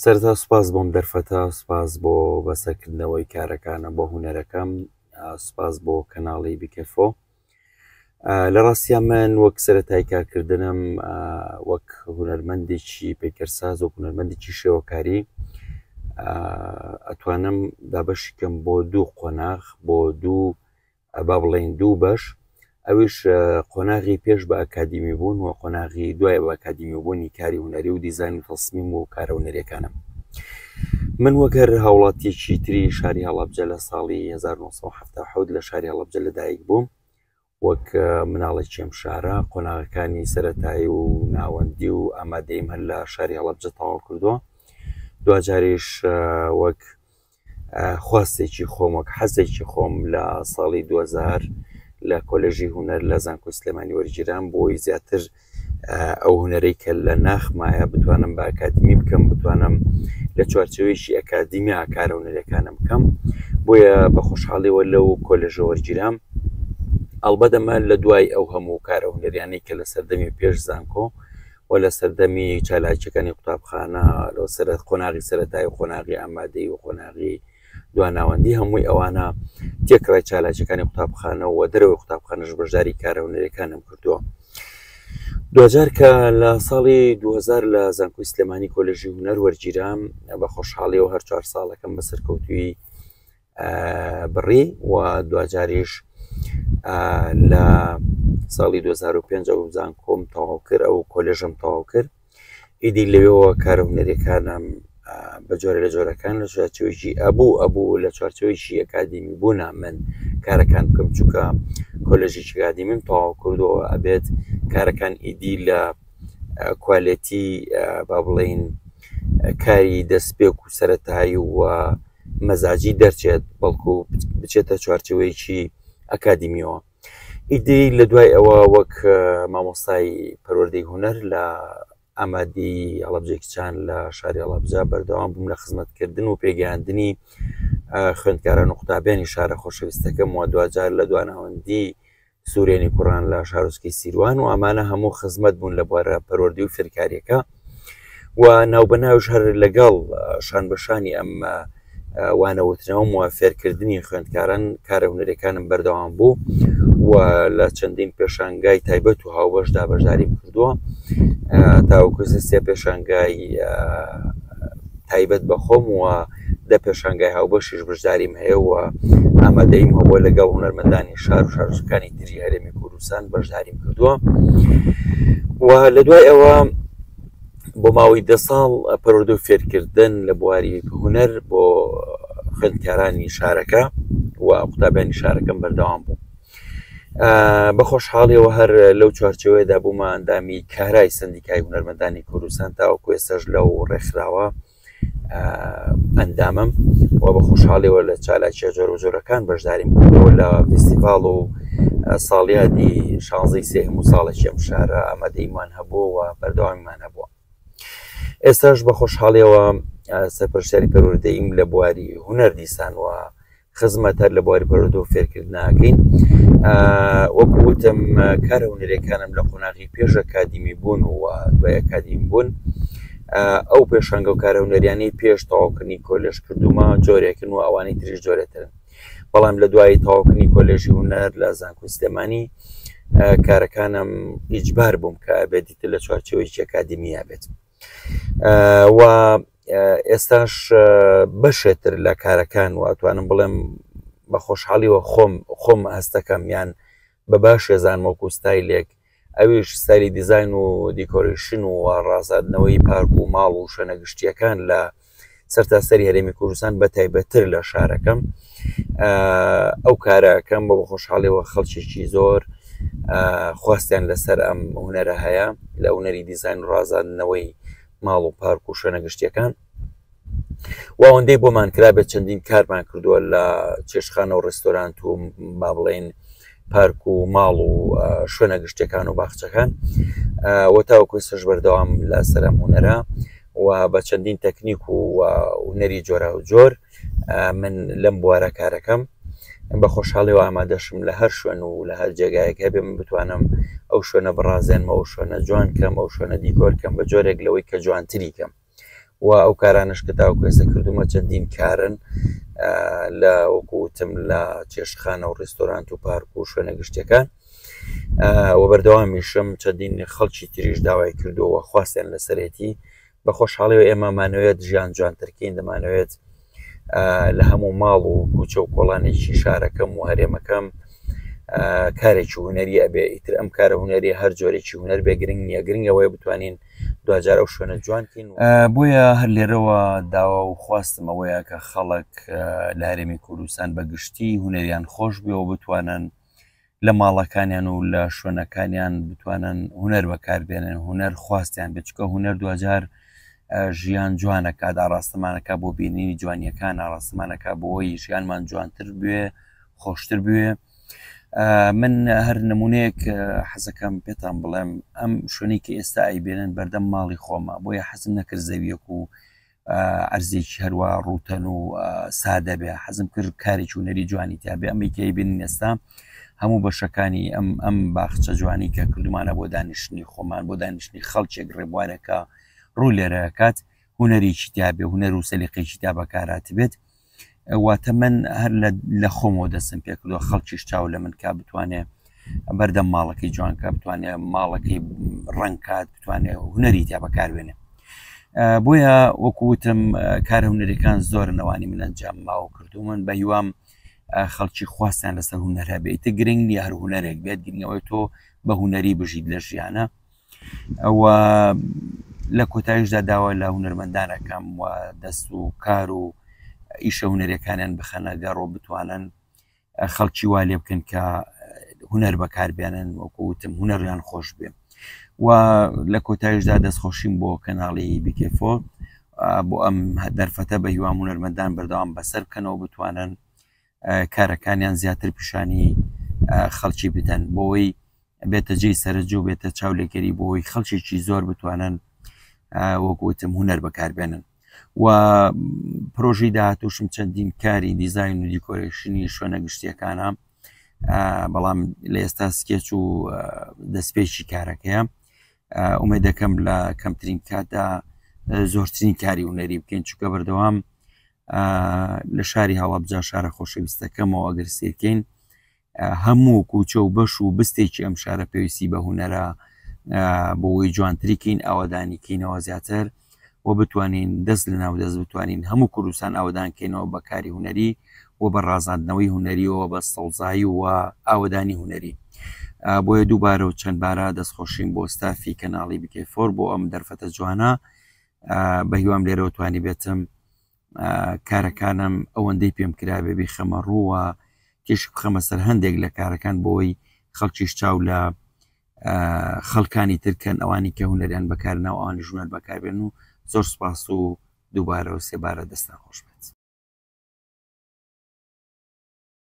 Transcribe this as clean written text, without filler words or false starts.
سەرەتا سوپاس بۆم دەرفەتە، سوپاس بۆ بەسەرکردنەوەی کارەکانە بۆ هونەرەکەم، سوپاس بۆ کەناڵی بیکەفۆ. لە ڕاستیا من وەک سەرەتای کارکردنم وەک هونەرمەندێکی پەیکەرساز وەک هونەرمەندێکی شێوەکاری ئەتوانم دابەشی کەم بۆ دوو قۆناغ بۆ دوو با بڵێین دوو بەش ئەویش قۆناغی پێش بە ئەکادیمی بوون و قۆناغی دوای بە ئەکادیمی بوونی کاری هونەری و دیزاین و تەسمیم و کارە هونەریەکانم. من وەک هەر هاوڵاتیەکی تری شاری هەڵەبجە لە ساڵی 1970 لە شاری هەڵەبجە لەدایک بووم وەک مناڵێکی ئەم شارە قۆناغەکانی سەرەتایی و ناوەندی و ئامادەیم هەر لە شاری هەڵەبجە تەواو کردووە دواجاریش وەک خواستێکی خۆم وەک حەزێکی خۆم لە ساڵی 2000 لە کۆلێژی هونەر لە زانکۆی سلێمانی وەرگیرام بۆی زیاتر ئەو هونەرەی کە لە ناخمایە بتوانم بە ئەکادیمی بکەم بتوانم لە چوارچێوەیەکی ئەکادیمیا کارە هونەریەکانم بکەم بۆیە بە خۆشحاڵیەوە لەو کۆلێژە وەرگیرام ئەڵبەت ئەمە لە دوای ئەو هەموو کارە هونەریانەی کە لە سەردەمی پێش زانکۆ و لە سەردەمی چالاکیەکانی قوتابخانە لەو سەر قۆناغی سەرەتای و قۆناغی ئامادەی و قۆناغی دواناوەندی هەمووی ئەوانە تێکڕای چالاکیەکانی قوتابخانە و دەرەوەی قوتابخانەش بەشداری کارە هونەریەکانم کردووە. دوجار کە لە ساڵی 2000 لە زانکۆی سلێمانی کۆلێژی هونەر وەرگیرام بە خۆشحاڵیەوە هەر چوار ساڵەکەم بە سەرکەوتووی بڕی و دواجاریش لە ساڵی 2005 ئەو زانکۆم تەواو کرد ئەو کۆلێژم تەواو کرد ئیدی لەوێەوە کارە هونەریەکانم بە جۆرە لە جۆرەکان لە چوارچێوەیەکی ئەبوو ئەبوو لە چوارچێوەیەکی ئەکادیمی بوونا من کارەکان بکەم چونکە کۆلێژێکی ئەکادیمیم تەواو کردەوە ئەبێت کارەکان ئیدی لە کوالێتی با بڵێین کاری دەستپێک و سەتایی و مەزاجی دەرچێت بەڵکو بچێتە چوارچەوەیەکی ئەکادیمیەوە ئیدی لە دوای ئەوە وەک مامۆستای پەروەردەی هونەر لە ئامادەی هەڵەبجەی کچان لە شاری هەڵەبجە بەردەوام بووم لە خزمەتکردن و پێگەیاندنی خوێندکاران و قوتابیانی شارە خۆشەویستەکەم و دواجار لە دواناوەندی سوورێنی کوڕان لە شارۆچکەی سیروان و ئەمانە هەموو خزمەت بوون لە بوارە پەروەردەی و فێرکاریەکە و ناوبەناوش هەر لەگەڵ شان بەشانی ئەم وانەوتنەوەم و فێرکردنی خوێندکاران کارە هونەریەکانم بەردەوام بوو و لە چەندین پێشانگای تایبەت و هاوبەشدا بەشداریم کردووە تاوەکو سێ پێشانگای تایبەت بە خۆم و دە پێشانگای هاوبەشیش بەشداریم هەیە و ئامادەیم هەبووە لەگەڵ هونەرمەندانی شار و شارۆچکەکانی تری هەرێمی کوردستان بەشداریم کردووە و لە دوای ئەوە بۆ ماوەی دە ساڵ پەروەردە و فێرکردن لە بواری هونەر بۆ خوێندکارانی شارەکە و قوتابیانی شارەکەم بەردەوام بوو. بە خۆشحاڵیەوە هەر لەو چوارچێوەیەدا بوومە ئەندامی کارای سندیکای هونەرمەندانی کوردستان تاوەکو ئێستاش لەو ڕێکخراوە ئەندامم و بە خۆشحاڵیەوە لە چالاکیە جۆرەجۆرەکان بەشداریم کردەوە لە فیستیڤاڵ و ساڵیادی شانزەی سێ هەموو ساڵێکی ئەم شارە ئامادەیمان هەبوو و بەردەوامیمان هەبووە ئێستاش بە خۆشحاڵیەوە سەرپەرشتیاری پەروەردەییم لە بواری هونەر دیسان و خزمەت هەر لە بواری پەروەردە و فێرکردن ئەکەین وەکو وتم کارە هونەریەکانم لە قۆناغی پێش ئەکادیمی بوون و دوای ئەکادیمی بوون ئەو پێشانگە و کارە هونەریانەی پێش تەواوکردنی کۆلێژ کردومە جۆرێکن و ئەوانەی تریش جۆرێترن بەڵام لە دوای تەواوکردنی کۆلێژی هونەر لە زانکۆی سلێمانی کارەکانم ئیجبار بووم کە ئەبێت دیتر لە چوارچێوەیەکی ئەکادیمیا بێت و ئێستاش بەشێتر لە کارەکان و ئەتوانم بڵێم بە خۆشحاڵیەوە خۆم خۆم هەستەکەم یان بە باش ێزان وەکو ستایلێک ئەویش ستایلی دیزاین و دیکۆریشن و ڕازاندنەوەی پارک و ماڵ و شوێنە گشتیەکان لە سەرتاسەری هەرێمی کوردستان بە تایبەتتر لە شارەکەم ئەو کارەکەم بە خۆشحاڵیەوە خەڵکێکی زۆر خواستیان لەسەر ئەم هونەرە هەیە لە هونەری دیزاین و ڕازاندنەوەی ماڵ و پارک و شوێنە گشتیەکان و ئەوەندەی بۆمان کرابێت چەندین کارمان کردووە لە چێشخانە و ڕێستۆرانت و با بڵێین پارک و ماڵ و شوێنە گشتیەکان و باخچەکان و تاوەکو ئێستاش بەردەوام لە سەر ئەم هونەرە و بە چەندین تەکنیک و هونەری جۆرا و جۆر من لەم بوارە کارەکەم بە خۆشحاڵیەوە ئامادەشم لە هەر شوێن و لە هەر جێگایەک هەبێ من بتوانم ئەو شوێنە بڕازێنمە ئەو شوێنە جوان کەم ئەو شوێنە دیکۆر کەم بە جۆرێک لەوەی کە جوانتری کەم. و ئەو کارانەش کە تاوەکو ئێستا کردومە چەندین کارن لە وەکو وتم لە چێشتخانە و ڕێستۆرانت و پارک و شوێنە گشتیەکان و بەردەوامیشم چەندین خەڵکی تریش داوای کردووە خواستیان لەسەرێتی بە خۆشحاڵیەوە ئێمە مانەوێت ژیان جوانترکەین دەمانەوێت لە هەموو ماڵ و کوچە و کۆڵانێکی شارەکەم و هەرێمەکەم کارێکی هونەری ئەبێ ئیتر ئەم کارە هونەری هەر جۆرێکی هونەر بێ گرنگ نییە گرنگ ئەوەیە بتوانین دواجار ئەو شوێنە جوانکەین بۆیە هەر لێرەوە داوا و خواستم ئەوەیە کە خەڵک لە هەرێمی کوردستان بە گشتی هونەریان خۆش بێ و بتوانن لە ماڵەکانیان و لە شوێنەکانیان بتوانن هونەر بەکاربێنن هونەر خواستیان بێت چکە هونەر دواجار ژیان جوانەکات ئاراستەمانەکە بۆ بینینی جوانیەکان ئاراستەمانەکە بۆی ژیانمان جوانتر بوێ خۆشتر بوێ من هەر نمونەیەک حەزەکەم پێتان بڵێم ئەم شوێنی کە ئێستا ئەیبێنن بەردەم ماڵی خۆمە بۆیە حەزم نەکرد زەویەک و عەرزێکی هەروە ڕووتەن و سادە بێ حەزم کرد کارێکی هونەری جوانی تیا بێ ئەمەی کە بینین ئێستا هەموو بەشەکانی ئەم ئەم باخچە جوانی کە کردومانە بۆ دانیشتنی خۆمان بۆ دانیشتنی خەڵکێک ڕێبوارەکە ڕوو لێرەکات هونەرێکی تیا بێ هونەر و سەلیقێکی تا بەکارات بێت واتە من هەر لە خۆمەوە دەستم پێکردووە خەڵکیش چاو لە من کا بتوانێ بەردەم ماڵەکەی جوان کە بتوانێ ماڵەکەی ڕەنگ کات بتوانێ هونەری تیا بەکاربێنێ بۆیە وەکوتم کارە هونەریەکان زۆر نەوانی من ئەنجام ماوە کردو من بە هیوام خەڵکی خواستیان لەسەر هونەر هەبێت ئیتر گرنگ نییە هەر هونەرێک بێت گرنگەوەی تۆ بە هونەری بژیت لە ژیانە ئەوە لە کۆتاییشدا داوا لە هونەرمەندان ئەکەم و دەست و کار و ئیشە هونەریەکانیان بخەنە گەڕ و بتوانن خەڵکی وا لێ بکەن کە هونەر بەکاربێنن وەکو وتم هونەریان خۆش بێ و لە کۆتاییشدا دەستخۆشیم بۆ کەناڵی بیکێفۆ بۆ ئەم دەرفەتە بە هیوام هونەرمەندان بەردەوام بەسەر بکەنەوە بتوانن کارەکانیان زیاتر پیشانی خەڵکی بدەن بۆی بێتە جێی سەرنج و بێتە چاولێکەری بۆی خەڵکێکی زۆر بتوانن وەک وتم هونەر بەکاربێنن و پرۆژەی داهاتووشم چەندین کاری دیزین و decoration ی شوێنە گشتیەکانە بەڵام لە ئێستا sketch و دەستپێکی کارەکەیە ئومێد دەکەم لە کەمترین کاتدا زۆرترین کاری هونەری بکەین چونکە بەردەوام لە شاری هەڵەبجە شارە خۆشەویستەکەمەوە ئەگەر سیرکەین هەموو کوچە و بەش و بستێکی ئەم شارە پێویستی بە هونەرە بۆ ئەوەی جوانتریکەین ئاوادانی کەینەوە زیاتر و بتوانین دەست لە ناو دەست بتوانین هەموو کوردستان ئاوەدان کەینەوە بە کاری هونەری و بە ڕازاندنەوەی هونەریەوە بە سەوزایی و ئاوەدانی هونەری بۆیە دووبارە و چەند بارە دەستخۆشیم بۆ ستافی کەناڵی بیکەی فۆر بۆ ئەم دەرفەتە جوانە بە هیوام لێرەوە توانی بێتم کارەکانم ئەوەندەی پێم کرابێ بیخەمە ڕووە تیشک بخەمە سەر هەندێک لە کارەکان بۆی خەڵکیش چاو لە خەڵکانی ترکەن ئەوانی کە هونەریان بەکار ناو ئەوانی ژوەر بەکاربێن و زۆر سپاس و دووبارە و سێبارە دەستان خۆش.